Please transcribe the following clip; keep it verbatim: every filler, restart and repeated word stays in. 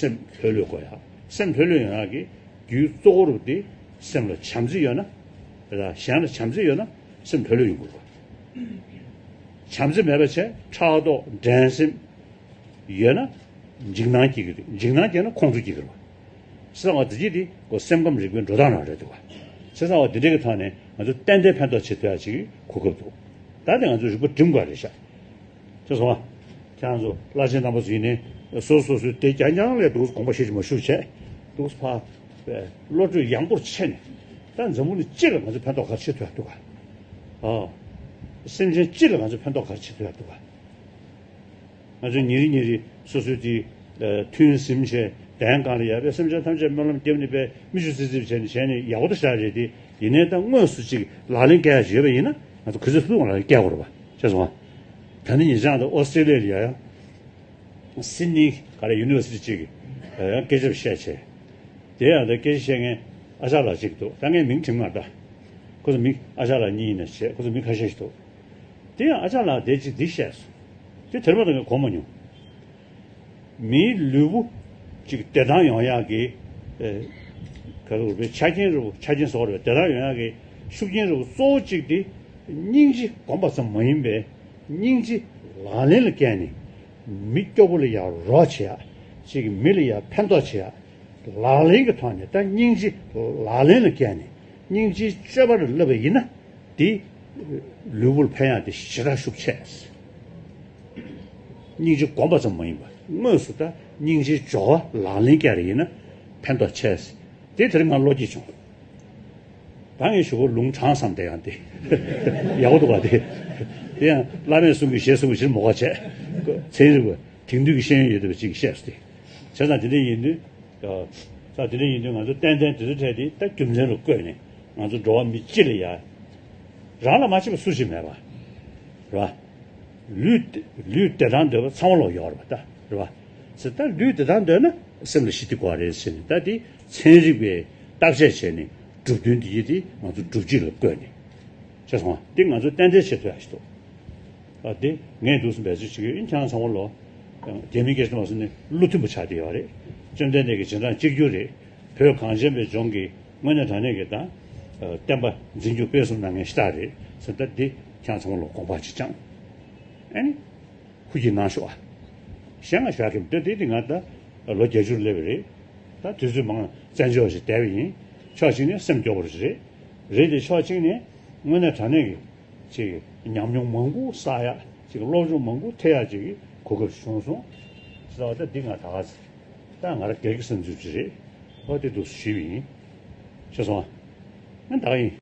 སེམས་ལྷོད་ལྷོད་དགོས་ཡ། སེམས་ལྷོད་ལྷོད་ཡོང་ཡ་གི་རྒྱུའི་གཙོ་བོ་རུ་དེ་སེམས་ལ་བྱམས་བརྩེ་ཡོད་ན། རེད། གཞན་ལ་བྱམས་བརྩེ་ཡོད་ན་སེམས་ལྷོད་ལྷོད་ཡོང་དགོས་རེད། བྱམས་བརྩེ་མེད་པ་བྱས་ཕྲག་དོག་འགྲན་སེམས་ཡོད་ན་འཇིགས་སྣང་སྐྱེ་གི་རེད། འཇིགས་སྣང་སྐྱེས་ན་ཁོང་ཁྲོ་སྐྱེ་གི་རེད་བ། བྱས་ཙང་བ་དེ་གྱིས་དེ་ཁོ་སེམས་ཁམས་རིག་པའི་འགྲོ་སྟངས་རང་རེད་འདུག་བ། བྱས་ཙང་བ་དེ་འདྲའི་གི་ཐོག་ནས་ང་ཚོ་ཏན་ཏན་ཕན་ཐོགས་བྱེད་ཐུབ་ཡ་ཅིག་གོ་སྐབས་འདུག། ད་དེ་ང་ཚོ་རིག་པ་སྒྲིམ་དགོས་རེད་ཤག། ཅེས་སོང་བ། ཁྱེད་རང་ཚོ་བླ་ཆེན་རྣམ་པ་ཚོ་ཡིན་ནའི་སོ་སོ་སོའི་དེ་རྐྱང་རྐྱང་ལས་འདུག་དགོངས་པ་བཞེས་ཀྱི་མ་བཞུགས་བྱས། འདུག་ཕ། བློ་གྲོས་ཡངས་པོར་ཕྱེ་ནས། ད་འཛམ་བུ་གླིང་སྤྱི་ལ་ང་ཚོ་ཕན་ཐོགས་ག་རེ་བྱེད་ཐུབ་ཡ་འདུག་ག། ཨ། སེམས་ཅན་སྤྱི་ལ་ང་ཚོ་ཕན་ཐོགས་ག་རེ་བྱེད་ཐུབ་ཡ་འདུག་ག། ང་ཚོ་ཉིན་རེ་ཉིན་རེ་སོ་སོའི་དེ། ཐུན་ཟིན་བྱས་གདན་གང་ལ་ཡར་བས་སེམས་ཅན་ཐམས་ཅད་སྨོན་ལམ་བརྒྱབ་ནས་བས་མིག་ཆུ་ཙིག་ཙིག་བྱས་ནས་བྱས་ནས་ཡག་པོ་དུ་བཞག་རེད་དེ། ཡིན་ནའི་ད་དངོས་སུ་ཅིག་ལག་ལེན་བཀལ་ཡ་ཞིག་ཡོད་པ་ཡིན་ན་ང་ཚོ་གུས་ཚོད་ཐུག་ལག་ལེན་བཀལ་དགོས་རེད་པ། ཤེས་སོང་ང་། ད་ནི་ཉེ་ཆར་དུ་ཨོ་སི་ཀྲེ་ལི་ཡ་ལ་ཡ་ཡང་། སིད་ནི་ག་རེ་ཡུ་ནི་ཝར་སི་ཊི་ཅིག་གི་ཡང་སྐད་ཆ་བཤད་བྱས། དེ་ཡང་ད་སྐད་ཆ་བཤད་མཁན་ཨ་ཅག་ལགས་ཅིག་འདུག། ད་ངས་མིང་བྲིས་མ་ད། ཁོ་ཚོ་མི་ཨ་ཅག་ལགས་གཉིས་ཡིན་ན་བྱས་ཁོ་ཚོ་མི་ཁ་ཤས་ཤིག་འདུག། དེ་ཡང་ཨ་ཅག་ལགས་དེ་ཅིག་འདི་བཤད་སོང་། དེ་དེར་མ་ད་ངས་གོ་མ་མྱོང་། མིའི་ལུས་པོ་ཅིག་བདེ་ཐང་ཡོང་ཡག་གི། ཨེ། ག་རེ་རེད་པས། ཆ་རྐྱེན་རེད་པ། ཆ་རྐྱེན་བཟོ་རེད་པས། བདེ་ཐང་ཡོང་ཡག་གི་ཤུགས་རྐྱེན་རེད་པ། གཙོ་བོ་གཅིག་དེ་སྙིང་རྗེ་སྒོམ་པ་ཙམ་མ་ཡིན་པའི་སྙིང་རྗེ་ལག་ལེན་ལ་བཀལ་ནས་མི་སྐྱོ་པོ་ལ་ཡང་རོགས་བྱེད་ཡག་ཅིག་མི་ལ་ཡང་ཕན་ཐོགས་བྱེད་ཡག་ལག་ལེན་གྱི་ཐོག་ནས་ད་སྙིང་རྗེ་ལག་ལེན་ལ་བཀལ་ནས་སྙིང་རྗེའི་སྤྱོད་པ་ལ་བསླབ་པ་ཡིན་ན། དེ་ལུས་པོར་ཕན་ཡག་དེ་ཞེ་དྲག་ཤུགས་ཆེ། སྙིང་རྗེ་སྒོམ་པ་ཙམ་མ་ཡིན་པར་དངོས་སུ་ད་སྙིང་རྗེའི་སྦྱོར་བ་ལག་ལེན་བསྐྱར་ཡིན་ན་ཕན་ཐོགས་ཆེ། དེ་དེར་ང་བློ་སྐྱེད་བྱུང་། ད་ངས་ཞུ་གོ་ལུང་དྲངས་བསམ་དེ་ཡང་དེ་ཡག་པོ་འདུག་ག། དེ་དེ་ཡང་བླ་མས་གསུང་གི་ཞེས་གསུང་གི་ཕྱིར་མོ་ཁ་བྱས། ཚན་རིག་པ་དེང་དུས་ཀྱི་ཤེས་ཡོན་ཡོད་བསྡད་པ་ཅིག་གིས་བཤད་སོང་སྟེ། བྱས་ཙང་དེ་འདྲ་ཡིན་དུས། ད་དེ་འདྲ་ཡིན་དུས་ང་ཚོ་ཏན་ཏན་དེ་ཚོ་འཕྲད་དེ་ད་རྒྱུ་མཚན་ལ་བཀོད་ནས་ང་ཚོ་འགྲོ་བ་མི་སྤྱི་ལ་ཡ། རང་ལ་མ་བྱས་པ་སུ་ཞིག་མེད་པ། རེད་པ། ལུས་ལུས་བདེ་ཐང་འདོད་པ་ཚང་མ་ལོག་ཡོད་རེད་པ་ད། རེད་པ། ཟེར་ད་ལུས་བདེ་ཐང་འདོད་ན་སེམས་ལ་ཞི་བདེ་དགོས་རེད་ཟེར་ནས་ད་དེ་ཚན་རིག་པས་བརྟག་དཔྱད་བྱས་ནས་གྲུབ་དོན་དེ་ཡིན་དེ་ང་ཚོ་སྒྲུབ་བྱེད་ལ་བཀོད་ནས། ཤེས་སོང་ང་། འདི་ང་ཚོ་ཏན་ཏན་བྱེད་ཐུབ་ཡ་ཞིག་འདུག། ཨ། འདི་ངས་འདུག་སེ་འབད་རྩོལ་བྱེད་ཀྱི་ཡོད། ཁྱེད་རང་ཚང་མ་ལོ། རྒྱ་མི་སྐད་ཆ་མ་གསུང་ནས་བློ་མཐུན་པོ་ཆགས་བསྡད་ཡོད་རེད། བཅོམ་ལྡན་འདས་ཀྱི་རྗེས་འབྲང་གཅིག་གྱུར་རེད། བོད་གངས་ཅན་པའི་ལྗོངས་ཀྱི་དངོས་གནས་དྲང་གནས་ཀྱི་དང་། བསྟན་པ་འཛིན་སྐྱོང་སྤེལ་གསུམ་གནང་མཁན་ཞེ་དྲག་རེད་ཟེར། ད་འདི་ཁྱེད་རང་ཚང་མ་ལོ་དགོངས་པ་ཅིག་བཅངས། ཨ་ནི། ཧུར་གྱིས་གནང་ཤོག་ཨ། གཞན་ང་ཞུ་ཡ་གི་མི་འདུག། དེ་དེ་ང་ད་ལོ་བརྒྱད་ཅུར་སླེབས་པ་རེད། ད་དུས་ཚོད་མང་བཙན་བྱོལ་བ་ཞིག་བསྡད་པ་ཡིན། ཕྱོགས་གཅིག་ནས་སེམས་སྐྱོ་པོ་ཞིག་རེད། རེད་དེ་ཕྱོགས་གཅིག་ནས་དངོས་གནས་དྲང་གནས་ཀྱི་ཅིག་ཉམས་མྱོང་མང་པོ་བསགས་ཡ། ཅིག་སློབ་སྦྱོང་མང་པོ་ཐེབས་ཡ་ཅིག་གི་གོ་སྐབས་བྱུང་སོང་། ཟེར་བ་ད་འདི་ང་ད་ག་ཚོད། ད་ང་རང་སྒེར་གྱི་བསམ་ཚུལ་ཅིག་རེད། ཨོ་དེ་འདུག་ཞུས་པ་ཡིན། ཤེས་སོང་ཨ། ང་ད་ག་ཡིན།